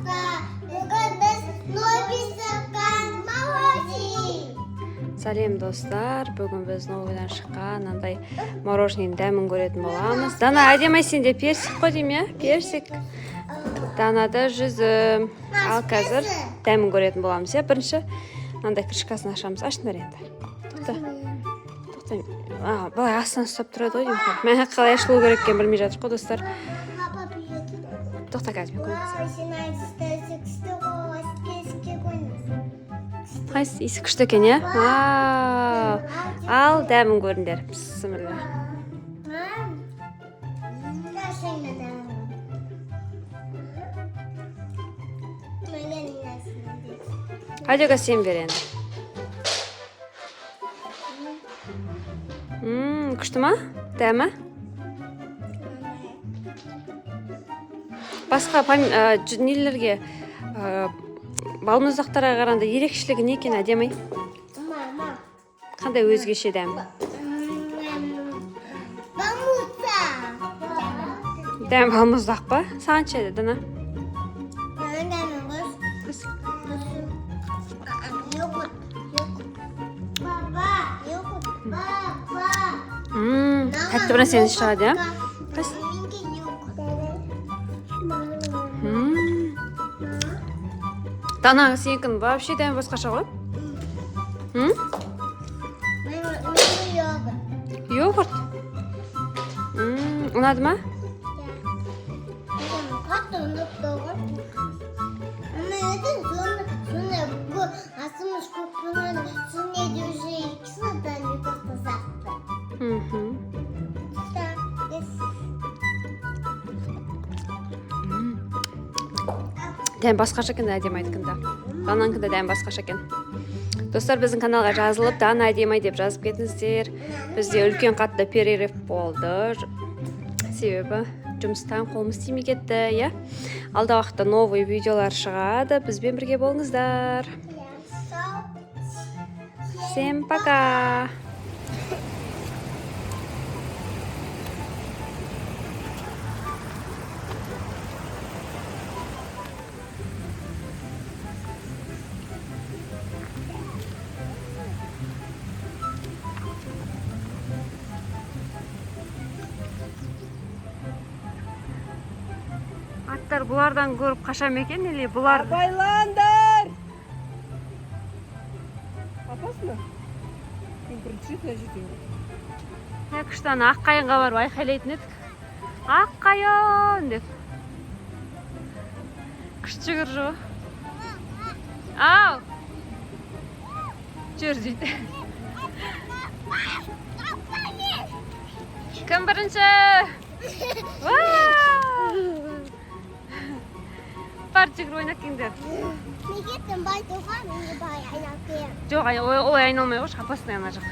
Достар, бүгін біз Новый шыққан мороженое. Сәлем, достар! Бүгін біз новыйдан шыққан мынандай мороженыйның дәмін көретін боламыз. Дана, әдемі, сенде персик қой деймін, иә? Персик. Данада жүзім. Ал қазір дәмін көретін боламыз, иә? Бірінші мынандай крышкасын ашамыз. Ашыңдар енді. Тоқта, тоқта. А, былай астынан ұстап тұрады ғой деймін. Мә, қалай ашылу керек екенін білмей жатырмық қой, достар. Папа пьет. Тоқта, қазір мен көмектесемін. Қайсысы? Иісі күшті екен, иә? Вау! Ал дәмін көріңдер. Бісміллә. Айдека, сен бер енді. Күшті ма дәмі? Басқа нелерге, балмұздақтарға қарағанда ерекшелігі не екен, әдемі? Мама. Қандай өзгеше дәм? Балмұздақ. Дәм балмұздақ па? Саған ше, Дана? Дәмі. Йогурт. Баба, йогурт. Баба. Тәтті бір нәрсені шығады, иә? Қайсы? Менге йогурт. Дана, сенікінің вообще дәмі басқаша ғой. М? Менге йогурт. Йогурт. Ұнады ма? Қатты ұнап тұр ғой. Мен өзім соны асымыз көп болған, соны уже 2 сағаттан йогурт сияқты. Так, yes. Дәм басқаша екен әдемі айтқанда. Дананікі де дәм басқаша екен. Достар, біздің каналға жазылып, «Дана, Әдемі» деп жазып кетіңіздер. Бізде үлкен қатты перерыв болды, себебі жұмыстан қолымыз тимей кетті, иә? Алдағы уақытта новый видеолар шығады, бізбен бірге болыңыздар. Всем пока! Аттар бұлардан көріп қаша ма екен или бұлар? Абайлаңдар! Опасно? Мен бірінші рет мына жерде. Иә, күшті. Ана Аққайыңға барып айқайлайтын едік, «Аққайың» деп. Күшті жүгіріп жүр ғой. Ау, жүр дейді. Кім бірінші? Уа! Бар, жүгір, ойнап келіңдер. Неге тынбай тұрған, мен бай айналып келемін. Жоқ, олай айналмай қойшы, опасный ана жақ.